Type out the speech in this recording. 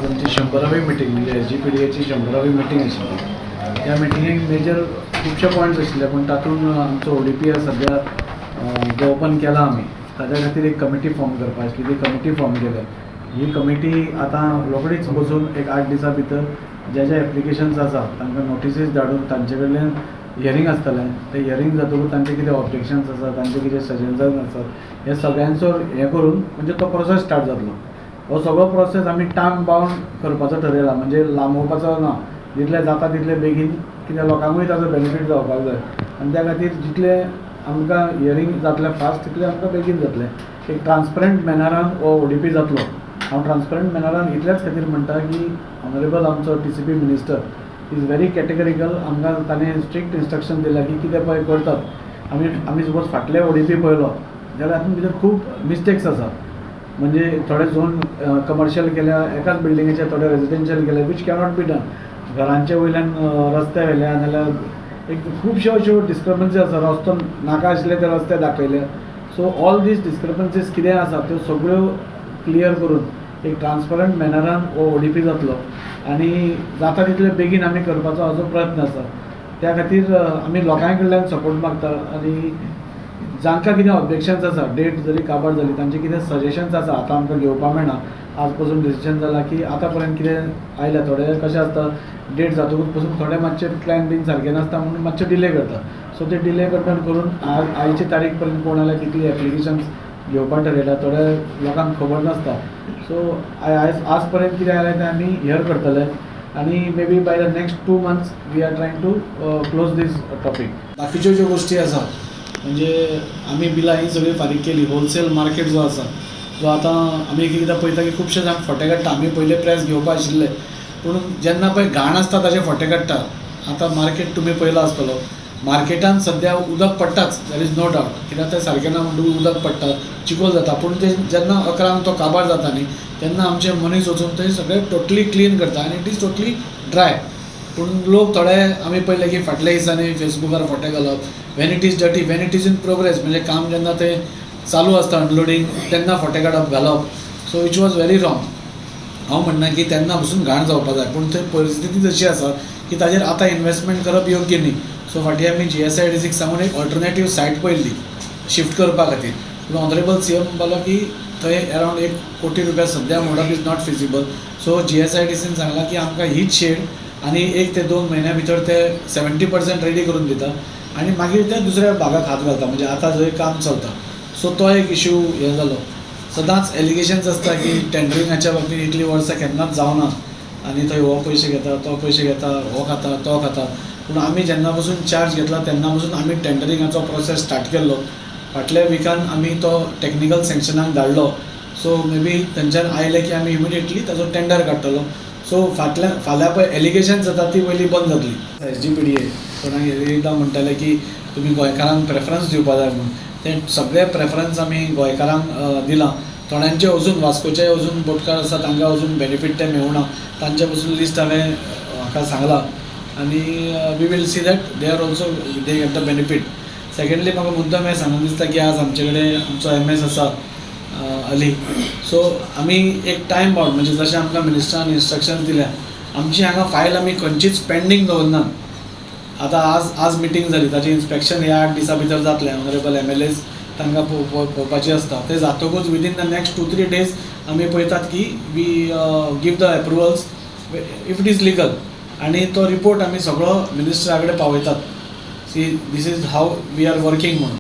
आज आमची 100वी मिटींग, म्हणजे एसजीपीडीएची 100वी मिटींग आशिल्ली. ह्या मिटिंगेक मेजर खुबशे पॉयंट्स आशिल्ले, पूण तातूंत आमचो ओडीपी सद्या जो ओपन केला आमी, ताच्या खातीर एक कमिटी फॉर्म करपा आसली. ती कमिटी फॉर्म केल्या. ही कमिटी आतां रोखडीच बसून एक 8 दिसां भितर जे जे एप्लिकेशन्स आसा तांकां नोटिसीस धाडून तांचे कडल्यान हियरींग आसतलें. तें हियरींग जातकूच तांचे कितें ऑब्जेक्शन्स आसा, तांचे कितें सजेशन्स आसात, हे सगळ्यांचो हें करून म्हणजे तो प्रोसेस स्टार्ट जातलो. हो सगळो प्रोसेस आमी टायम बावंड करपाचो ठरयला, म्हणजे लांबोवपाचो ना. जितले जाता तितले बेगीन, कित्याक लोकांकूय ताजो बेनिफीट जावपाक जाय आनी त्या खातीर जितले आमकां हियरींग जातलें फास्ट, तितलें आमकां बेगीन जातलें. एक ट्रान्सपरंट मॅनरान हो ओडीपी जातलो. हांव ट्रान्सपरंट मॅनरान इतल्याच खातीर म्हणटा की ऑनरेबल आमचो TCP minister is very categorical. आमकां ताणें स्ट्रिक्ट इन्स्ट्रक्शन दिल्या की कितें पळय करतात आमी. आमी सपोज फाटले ओडीपी पळयलो जाल्यार हातूंत भितर खूब मिस्टेक्स आसा. म्हणजे थोडे झोन कमर्शियल केल्या, एकाच बिल्डिंगेचे थोडे रेजिडेन्शियल केले, which cannot be done. घरांचे वयल्यान रस्ते व्हेल्या, नाल्यार एक खुबश्यो अश्यो डिस्क्रपन्सी आसा. रस्तो नाका आशिल्ले ते रस्ते दाखयले. सो ऑल these डिस्क्रपन्सीज कितें आसा त्यो सगळ्यो क्लियर करून एक ट्रान्सपरंट मॅनरान हो ओडीपी जातलो आनी जाता तितले बेगीन आमी करपाचो हाजो प्रयत्न आसा. त्या खातीर आमी लोकां कडल्यान सपोर्ट मागता आनी जांकां कितें ऑब्जेक्शन्स आसा, डेट जरी काबार जाली, तांचे कितें सजेशन्स आसा, आतां आमकां घेवपा मेळना. आज पसून डिसिजन जाला की आतां पर्यंत कितें आयल्या. थोडे कशें आसता, डेट जातकूच पसून थोडे मातशे प्लॅन बीन सारके नासता म्हणून मातशे डिले करता. सो ते डिले करता करून आयचे तारीख पर्यंत कोण आल्या तितली एप्लिकेशन्स घेवपाक ठरयला. थोड्या लोकांक खबर नासता. सो आयज आज पर्यंत कितें आयलें तें आमी here करतले आनी maybe by the next 2 months we are trying to close this topic. बाकीच्यो ज्यो गोश्टी आसा, म्हणजे आमी बिलां ही सगळीं फारीक केली. होलसेल मार्केट जो आसा, जो आतां आमी एक एकदां पळयता की खुबशे जाण फोटे काडटा. आमी पयले प्रेस घेवपा आशिल्ले, पूण जेन्ना पळय घाण आसता ताजे फोटे काडटा. आतां मार्केट तुमी पळयला आसतलो. मार्केटान सद्या उदक पडटाच, there is no doubt, कित्याक तें सारकें ना म्हणटकूच उदक पडटा, चिखोल जाता. पूण ते जेन्ना 11ंक तो काबार जाता न्ही, तेन्ना आमचे मनीस वचून थंय सगळें टोटली क्लीन करता आनी it is totally dry. पूण लोक थोडे आमी पळयले की फाटल्या दिसांनी फेसबुकार फोटे घालप when it is dirty, when it is in progress, म्हणजे काम जेन्ना तें चालू आसता, अनलोडींग, तेन्ना फोटे काडप, घालप. So it was very wrong. हांव म्हणना की तेन्ना पसून घाण जावपा जाय, पूण थंय परिस्थिती तशी आसा की ताजेर आतां इनवेस्टमेंट करप योग्य न्ही. सो फाटीं आमी जीएसआयडीसीक सांगून एक ऑल्टरनेटीव सायट पळयल्ली शिफ्ट करपा खातीर. पूण ऑनरेबल सीएम म्हणपालो की थंय अरावंड 1 कोटी रुपया सद्या मोडप is not feasible. So जीएसआयडीसीन सांगलां की आमकां हीच शेड आनी 1 ते 2 म्हयन्या भितर ते 70% रेडी करून दिता आनी मागीर ते दुसऱ्या भागाक हात घालता, म्हणजे आतां जंय काम चलता. सो तो एक इशू हें जालो. सदांच एलिगेशन्स आसता की टेंडरिंगाच्या बाबतींत इतलीं वर्सां केन्नाच जावना आनी थंय हो पयशे घेता, तो पयशे घेता, हो खाता, तो खाता. पूण आमी जेन्ना पसून चार्ज घेतला, तेन्ना पसून आमी टेंडरिंगाचो प्रोसेस स्टार्ट केल्लो. फाटल्या विकान आमी तो टॅक्निकल सँक्शनाक धाडलो. सो मे बी थंयच्यान आयले की आमी इमिडिएटली ताजो टेंडर काडटलो. सो फाटल्या फाल्यां पळय एलिगेशन्स जाता ती पयलीं बंद जातली. एसजीपीडीए कोणाक एकदां म्हणटाले की तुमी गोंयकारांक प्रेफरन्स दिवपा जाय म्हणून, ते सगळे प्रेफरन्स आमी गोंयकारांक दिलां. थोड्यांचे अजून, वास्कोचे अजून बोटकार आसा, तांकां अजून बेनिफीट ते मेळूना. तांचे पसून लिस्ट हांवें म्हाका सांगलां आनी we will see that they are also they get the benefit. Secondly, म्हाका मुद्दम हें सांगून दिसता की आज आमचे कडेन आमचो एमएस आसा अली. सो आमी एक टायम बावंड, म्हणजे जशें आमकां मिनिस्टरान इन्स्ट्रक्शन्स दिल्या, आमची हांगा फायल आमी खंयचीच पेंडींग दवरनात. आतां आज आज मिटींग जाली, ताचें इन्स्पेक्शन ह्या 8 दिसां भितर जातलें. ऑनरेबल एमएलएज तांकां पळोवपाची आसता. तें जातकूच within the next 2-3 days आमी पळयतात की we give the approvals if it is legal आनी तो रिपोर्ट आमी सगळो मिनिस्टरा कडेन पावयतात. See, this is how we are working म्हणून.